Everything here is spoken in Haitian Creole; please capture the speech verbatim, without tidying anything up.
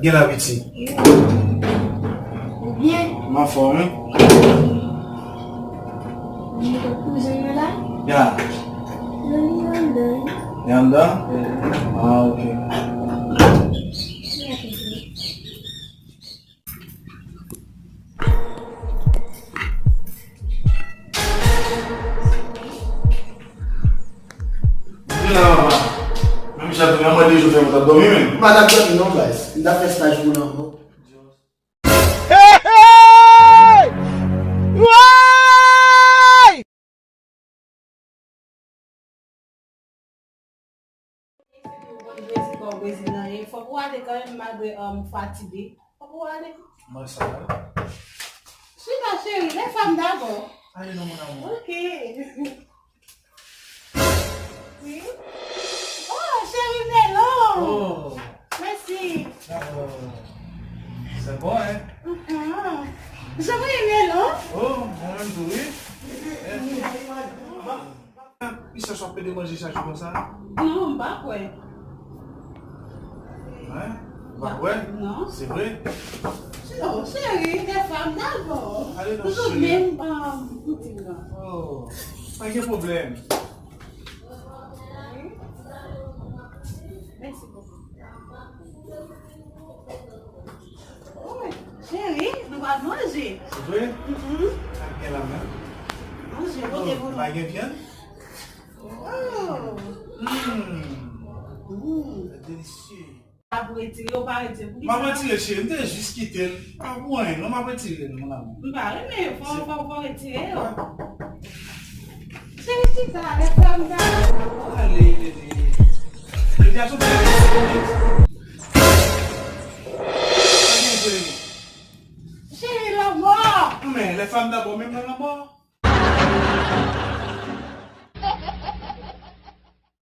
Gen la, piti. Ou byen? M anfòm, wi. Li kot kouzen mwen la? Ya. Non, li anndan. Li anndan? Ah, ok. Vin la, papa. Menm jan tou, nan mwen de jou fè mwen t ap dòmi menm. M pa t ap dòmi non, guys. M t ap fè staj pou lanmò. Hey, hey! Woy! Ou konn Brezil, bon, Brezil nan ye. Fòk ou ale kanmenm, malgre, um, fatige. Fòk ou ale. Mwen sa, wi. Chita, cheri, les femmes d'abord. Ale non, mon amour. Ok. Wi. Oh, cheri Melo. Oh. Mèsi. Oh. Se bon, hein? Mhm. Cheri Melo. Oh, mwen menm tou, wi. Mèsi. Misye ap pede manje chak jou konsa? Non, m pa kwè. Hein? Ou pa kwè? Non. Se vre? Oh, cheri, les femmes d'abord. Ale non, cheri. Toujou menm, um, koutim nan. Oh, pa gen pwoblèm. Mèsi bokou. Oh, cheri, nou pral manje. Se vre? Mhm. Sa k gen la menm? Manje, pote pou nou. Pa gen vyann? Oh. Mm. Mm. Delisye. Ap retire, ou pa retire pou kisa? M ap retire, cheri. M te jis kite l. Pa pou anyen, non, m ap retire l, mon amour. M pa renmen, fò, fò, fò retire yo. Cheri, chita, les femmes d'abord. Ale, bebe. Bebe, a sou bebe. Cheri, lanmò. Men, les femmes d'abord, menm nan lanmò.